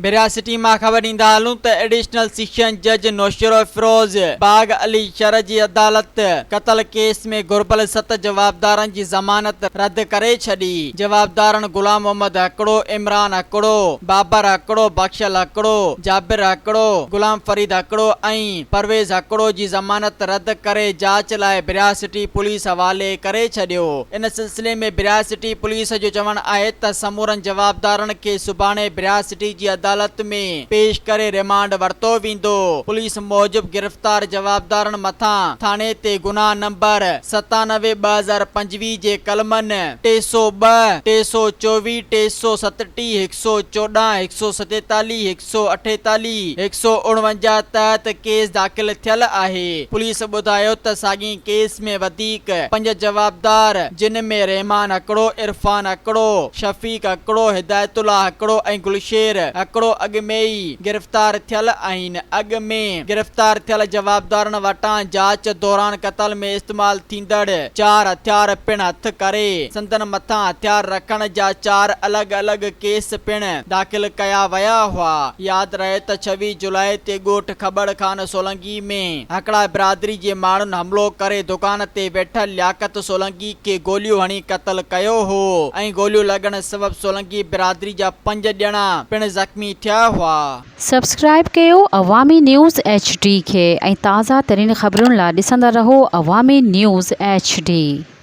ڀريا city مان خبر ڏيندا هلون ته ايڊيشنل سيشن جج نوشهروفيروز باغ علي شھر جي عدالت قتل ڪيس ۾ گهربل ست جوابدارن جي ضمانت رد ڪري ڇڏي. جوابدارن غلام محمد هڪڙو، عمران هڪڙو، بابر هڪڙو، بخشل هڪڙو، جابر هڪڙو، غلام فريد هڪڙو ۽ پرويز هڪڙو جي ضمانت رد ڪري جاچ لاء ڀريا سٽي پوليس حوالي ڪري ڇڏيو. ان سلسلي ۾ ڀريا سٽي پوليس جو چوڻ آهي ته سمورن جوابدارن کي سڀاڻي ڀريا سٽي جي عدالت ۾ پيش ڪري ريمانڊ ورتو ويندو. پوليس موجب گرفتار جوابدارن مٿان ٿاڻي تي گناهه نمبر 97 2025 جي قلمن 302، 324، 337، 114، 147، 148، 149 تحت ڪيس داخل ٿيل آهي. پوليس ٻڌايو ته ساڳئي ڪيس ۾ وڌيڪ پنج جوابدار جن ۾ رحمان هڪڙو، عرفان هڪڙو، شفيق هڪڙو، هدايت الله هڪڙو ۽ گلشير هڪڙو اڳ ۾ ئي گرفتار ٿيل آهن. اڳ ۾ گرفتار ٿيل جوابدارن وٽان جاچ دوران قتل ۾ استعمال ٿيندڙ چار هٿيار پڻ هٿ ڪري سندن مٿان هٿيار رکڻ جا چار الڳ الڳ ڪيس پڻ داخل ڪيا ويا هئا. ياد رهي ته 26 جولاء تي ڳوٺ کٻڙ خان سولنگي ۾ هڪڙا برادري جي ماڻهن حملو ڪري دڪان تي ويٺل لياقت سولنگي کي گوليون هڻي قتل ڪيو هو ۽ گوليون لڳڻ سبب سولنگي برادري جا پنج ڄڻا پڻ زخمي ٿيا هئا. سبسڪرائيب ڪيو عوامي نيوز ايڇ ڊي کي ۽ تازه ترين خبرن لا ڏسندا رهو عوامي نيوز ايڇ ڊي.